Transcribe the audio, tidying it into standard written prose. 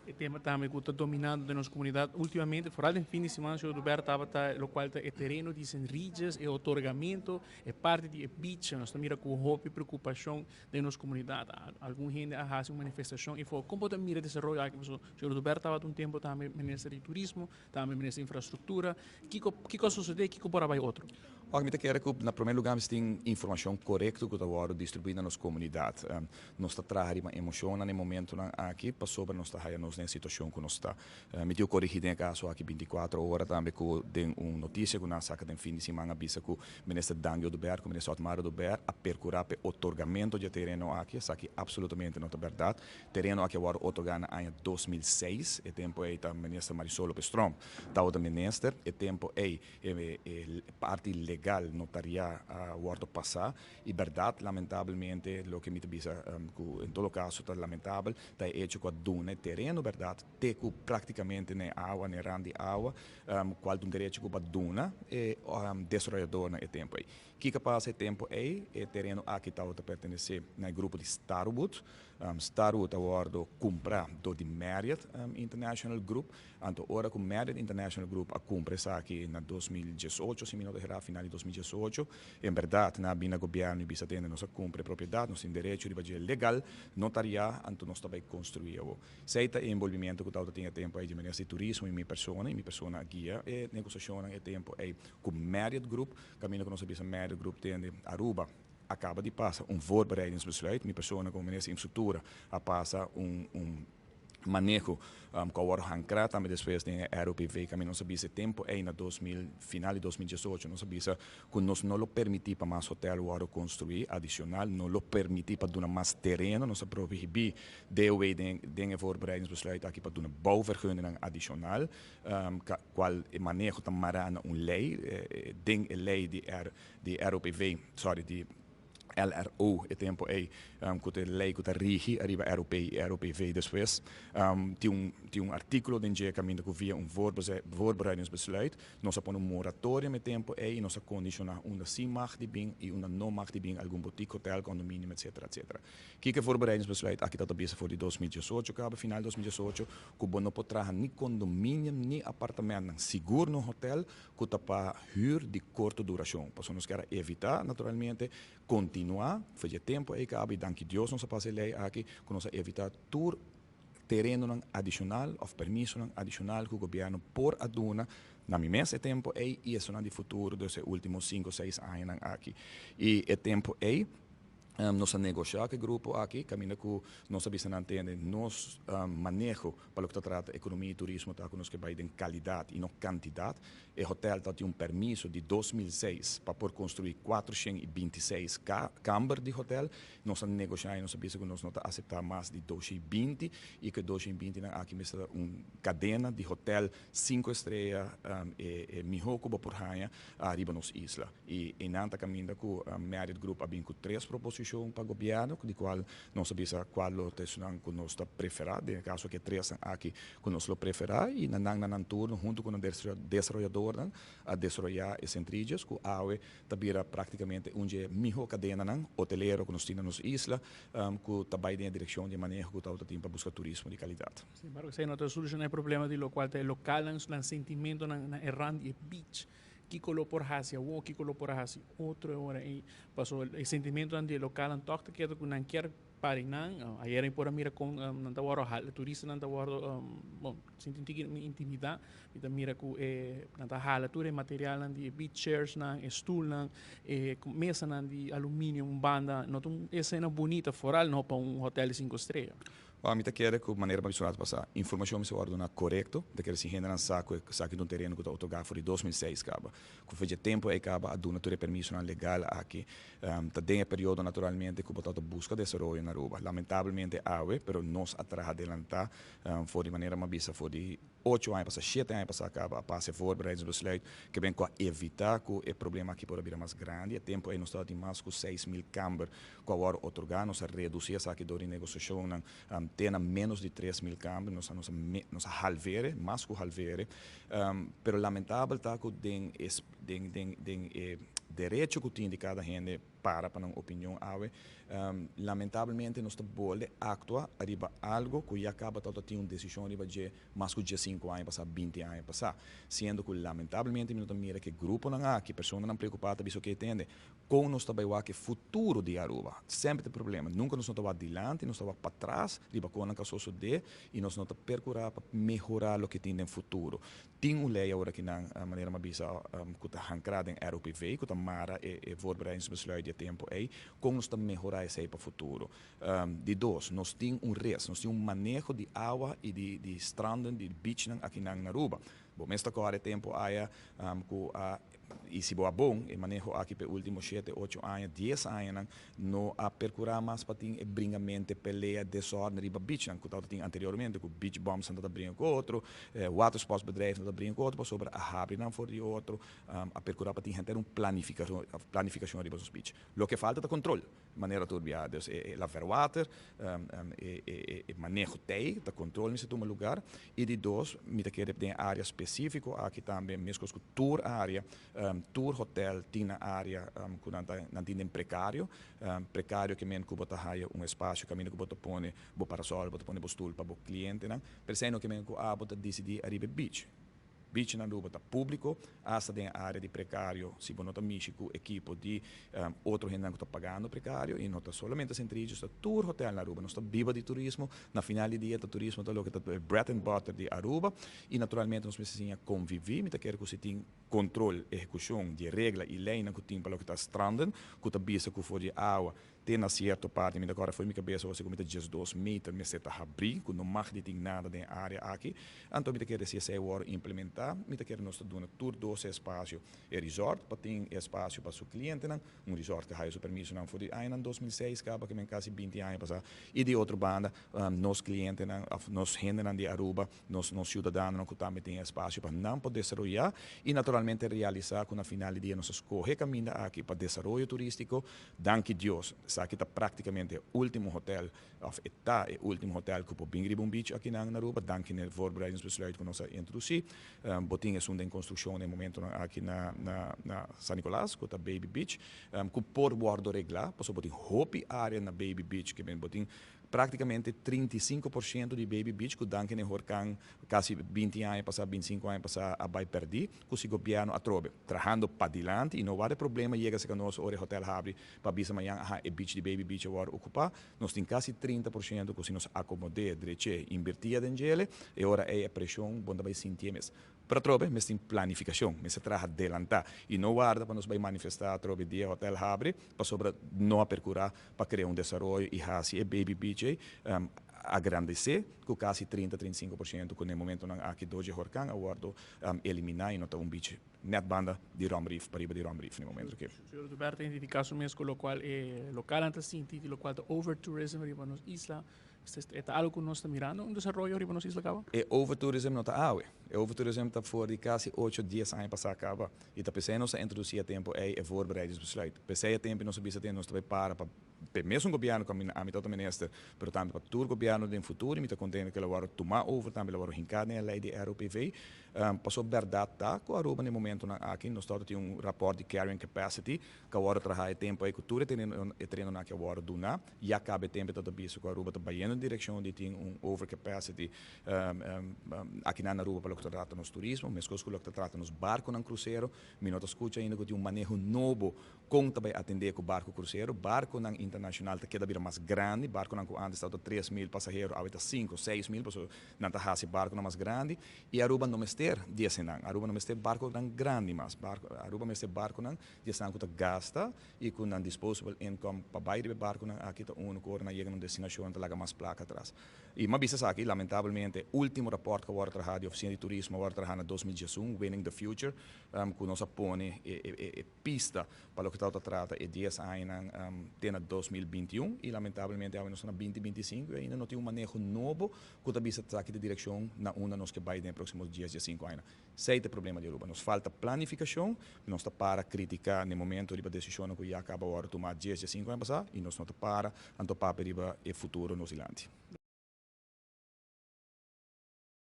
E tema tambe cu ta dominando den nos comunidad ultimamente, vooral den fin di siman, señor Oduber, tabata locual ta e tereno di Sint Regis, e otorgamento, e parti di e beach. Nos ta mira cu hopi preocupacion den nos comunidad. Algun hende a haci un manifestacion y for. Con bo ta mira desaroyo aki? Pasobra señor Oduber tabata un tempo tambe minister di turismo, tambe minister di infrastructura. Kico, kico a sucede? Kico por a bay otro? Wak, mi ta kere ku na promé lugá mester tin informashon korekto ku ta wòrdu distribuí na nos komunidat. Nos ta traha riba emoshonnan na e momentunan aki pasobra nos ta haya nos den e situashon ku nos ta. Mi tin ku korigí den e kaso aki 24 ora tambe ku den un notisia ku nan a saka den fin di siman a bisa ku Minister Dangui Oduber ku Minister Otmar Oduber a perkurá pa e otorgamento di e tereno aki. Esaki apsolutamente no ta bèrdat. Tereno aki a wòrdu otorgá na aña 2006. E tempu ei ta Minister Marisol Lopez Tromp tabata minister. E tempu ei E parti legal notaria a wordo pasa y berdad lamentablemente loke mi ta bisa cu en todo caso ta lamentabel ta e hecho cu a duna e tereno berdad te cu practicamente na e awa na e rand di awa cual ta un derecho cu bo a duna e desaroyadornan e tempo ey. Kico a pasa e tempo ey? E tereno aki tabata pertenece na e grupo di Starwood. Starwood a wordo cumpra door di Marriott International Group. Anto ora cu Marriott International Group a cumpra esaki na 2018, si mi no ta hera, final di 2018, en berdad nan a bin na gobierno y bisa tende nos a cumpra e propiedad, nos tin derecho riba dje legal, notaria, anto nos ta bay construi awo. Esey ta e envolvimiento cu tabata tin e tempo ey di Minister di Turismo y mi persona, y mi persona a guia e negociacionnan e tempo ey cu Marriott Group, caminda cu nos a bisa Marriott Group tende Aruba a caba di pasa un voorbereidingsbesluit, mi persona como Minister di Infrastructura a pasa un maneho ku a wòrdu hankrá tambe despues den e ROPV kaminda nos a bisa e tempu ei na 2000 final di 2018 nos a bisa ku nos no lo permití pa mas hotel wòrdu konstruí adishonal, no lo permití pa duna mas tereno, nos a prohibí DOW den den e voorbereidingsbesluit aki pa duna bouwvergunningen adishonal kual e maneho ta mará na un lei den e lei di di ROPV sorry di LRO e tempo ei ku ta e lei ku ta rigi ariba ROP i ROPV despues. Tin un tin un artíkulo den dje kaminda ku via un voorbereidingsbesluit nos a pone un moratorium e tempo ei i nos a kondishoná unda si mag di bin i unda no mag di bin algun boutique hotel, condominium etcetera etcetera. Kiko e voorbereidingsbesluit aki ta ta bisa for di 2018 kaba final 2018 ku bo no por traha ni condominium ni apartamentnan sigur no hotel ku ta pa hür di korto durashon, pasobra nos kier a evitá naturalmente kontinuá for di e tempu ei kaba i danki Dios nos a pasa e lei aki ku nos a evitá tur terenonan adishonal òf permisonan adishonal ku gobièrnu por a duna na mi mes e tempu ei i esunnan di futuro dus e último sinku seis añanan aki i e tempu ei. Nos a negoshá ku e grupo aki kaminda ku nos a bisa nan tende nos maneho pa loke ta trata ekonomia i turismo ta ku nos ke bai den kalidat i no kantidat. E hotèl ta tin un permiso di 2006 pa por konstruí 426 kamber di hotèl. Nos a negoshá i nos a bisa ku nos no ta aseptá mas di 220 i ku e 220 nan aki mester ta un kadena di hotèl sinku estrea e mihó ku bo por haña riba nos isla. I einan ta kaminda ku Marriott Group a bin ku tres proposishon pa gobièrnu, di kual nos a bisa kual lo ta esunnan ku nos ta preferá, den e kaso aki e tresnan aki ku nos lo preferá, i na nan na nan turno huntu ku nan desaroyadornan a desaroyá e St. Regis ku awe ta bira praktikamente un dje mihó kadenanan hotelero ku nos tin na nos isla ku ta bai den e direkshon di e maneho ku tabata tin pa buska turismo di kalidat. Sin embargo esei no ta solushoná e problema di lokual ta e lokalnan, nan sentimentonan na e rand di e beach. Kiko lo por hasi awor, kiko lo por a hasi otro e ora ei. Paso e sentimentonan di e lokalnan tòg ta keda ku nan kier pari nan. Ayer mi por a mira kon nan ta wòrdu hala, turistanan ta wòrdu, bon, sinti un tiki intimidá. Mi ta mira ku e nan ta hala tur e materialnan di e beach chairsnan, e stulnan, e mesanan di aluminio un banda. No ta un esena bunita, foral no pa un hotel di sinku strea. Wak, mi ta kere ku manera pa mi rato pasá, informashon mester wòrdu duna korekto. Mi ta kere si hendenan sa ku esaki ta un tereno ku ta otorgá for di 2006 kaba. Ku for dje tempu ei kaba a duna tur e permisonan legal aki. Ta den e periodo naturalmente ku bo tabata buska desaroyo na Aruba. Lamentablemente awe, pero nos a traha adelantá for di manera mi a bisa for di 8 aña pasá, 7 aña pasá kaba a pasa e voorbereidingsbesluit ke ben ku a evitá ku e problema aki por a bira mas grandi. E tempu ei nos tabatin mas ku 6000 kamber ku a wòrdu otorgá. Nos a redusí esaki dor di negosiashonnan te na ménos di 3000 kamber. Nos a nos a nos a halvere, mas ku halvere. Pero lamentabel ta ku den e den den den e derecho ku tin di kada hende. para pa nan opinion awe. Lamentablemente nos ta bolbe actua ariba algo cu ya caba ta tin un decision riba dje mas cu 15 aña pasa, 20 aña pasa. Siendo cu lamentablemente mi no ta mira cu gruponan aki, personanan preocupa ta bisa cu tende, con nos ta bay wak e futuro di Aruba. Semper tin problema. Nunca nos no ta wak dilanti, nos ta wak patras, riba con nan sucede y nos no ta percura pa mehora loke tin den futuro. Tin un ley awor aki nan, manera m'a bisa, cu ta hancra den ROPV, cu ta mara e voorbereidingsbesluit di tempo ey, con nos ta mehora esey pa futuro. Di dos, nos tin un res, nos tin un maneho di awa y di stranden, di beachnan aki na Aruba. Bo mes ta core tempo aya cu y si bo bon e maneho aki pe ultimo 7, 8 aña, 10 aña no a percura mas pa tin e bringamento, pelea, desorden riba beach nan, cu tin anteriormente, cu beach bums nan ta bringa cu otro, watersportsbedrijf nan ta bringa cu otro, sobre a habri nan for di otro, a percura pa tin hende un planificacion riba nos beach. Loke falta ta control, manera tur bia, dus e la verwater, e maneho tey, ta control mester tuma lugar, y di dos, mi ta kere den area specifico aki tambe, mescos cu tur area, tur hotel tin na area cu nan tin den precario, precario kiermen cu bo ta haya un espacio caminda cu bo ta pone bo parasol, bo ta pone bo stoel pa bo clientenan, pero esey no kiermen cu abo ta decidi ariba beach. Beach na Aruba ta publico, hasta den area di precario, si bo no ta mishi cu ekipo di otro hende cu ta pagando precario, y no ta solamente St. Regis, ta tur hotel na Aruba, nos ta biba di turismo, na final di dia ta turismo ta loke ta bread and butter di Aruba, y naturalmente nos mester siña convivi. Mi ta kere cu si tin control, ehecucion di regla y ley cu tin pa loke ta stranden, cu ta bisa cu for di awa te na cierto parti, mi awor for mi cabes, o cu mi ta 12 meter, mester ta habri, cu no mag di tin nada den area aki. Anto mi ta kere si esey wordo implementa, mi ta kere nos ta duna tur dos espacio, e resort pa tin espacio pa su clientenan, un resort cu haya su permisonan for di aña 2006, caba kiermen casi 20 aña pasa, y di otro banda, nos clientenan, of nos hendenan di Aruba, nos ciudadanonan cu tambe tin espacio pa nan por desaroya y naturalmente realisa cu na final di dia nos scoge caminda aki pa desaroyo turistico. Danki Dios, esaki ta practicamente e ultimo hotel, of ta e ultimo hotel cu por bin riba un beach aki na Aruba, danki na voorbereidingsbesluit cu nos a introduci. Bo tin esun den construccion na momento aki na San Nicolas, cu ta Baby Beach, cu por wordo regla, pasobra bo tin hopi area na Baby Beach, kiermen bo tin practicamente 35% di Baby Beach, cu danki na horcan casi 20 aña pasa, 25 aña pasa, a bay perdi, cu si gobierno atrobe, trahando padilanti, y no warda problema yega cerca nos ora hotel habri, pa bisa mañan, aha, e beach di Baby Beach awor ocupa. Nos tin casi 30% cu si nos acomode, drecha, inverti den dje, e ora e presion bo n' ta bay sinti mes. Pero atrobe, mester tin planificacion, mester traha adelanta y no warda pa nos bay manifesta atrobe dia hotel habri, pasobra no a percura pa crea un desaroyo y haci e Baby Beach agrandece cu casi 30, 35% cu na momentonan aki door di horcan a wordo elimina y no ta un beach net banda di Rum Reef, pariba di Rum Reef na momento aki. Señor Oduber ta identifica su mes cu locual e local ta sinti, di locual ta overtourism riba nos isla. Ta algo cu nos ta mirando, un desaroyo riba nos isla caba? E overtourism no ta awe. E overtourism ta for di casi 8, 10 aña pasa caba. Y ta p'esey nos a introduci e tempo ey e voorbereidingsbesluit. P'esey e tempo nos a bisa tin nos ta para pa pe mesun gobierno cu ami ta minister, pero tambe pa tur gobierno den futuro, mi ta contento cu el a tuma over, tambe el a hinca den ley di ROPV. Pasobra berdad ta cu Aruba na momentonan aki, nos tin un rapport di carrying capacity, cu awor traha e tempo ey cu tur e terenonan cu awor duna, ya caba e tempo ta bisa cu Aruba ta bayendo den direccion di tin un overcapacity aki na Aruba pa loke ta trata nos turismo, mescos cu loke ta trata nos barconan crucero. Mi no ta scucha ainda cu tin un maneho nobo con ta bay atende cu barco crucero. Barconan internacional ta keda bira mas grandi, barconan cu antes tabata 3 mil pasahero, awe ta 5, 6 mil, pasobra nan ta haci barconan mas grandi, y Aruba no mester di esnan. Aruba no mester barconan grandi mas. Aruba mester barconan di esnan cu ta gasta y cu nan disposable income pa bay riba barconan aki ta uno cu ora nan yega na un destinacion ta laga mas placa atras. Y m'a bisa aki, lamentablemente, ultimo rapport cu a wordo traha di Oficina di Turismo a wordo traha na 2011, Winning the Future, cu nos a pone e pista pa loke ta trata e 10 aña te na 2021 y lamentablemente awe nos na 2025 y ainda no tin un maneho nobo cu ta bisa aki di direccion na unda nos kier bay den proximo 10, 5 aña. Esey ta e problema di Aruba. Nos falta planificacion, nos ta para critica na momento riba decision cu ya caba di tuma 10, 5 aña pasa y nos no ta para anto papia riba e futuro nos dilanti.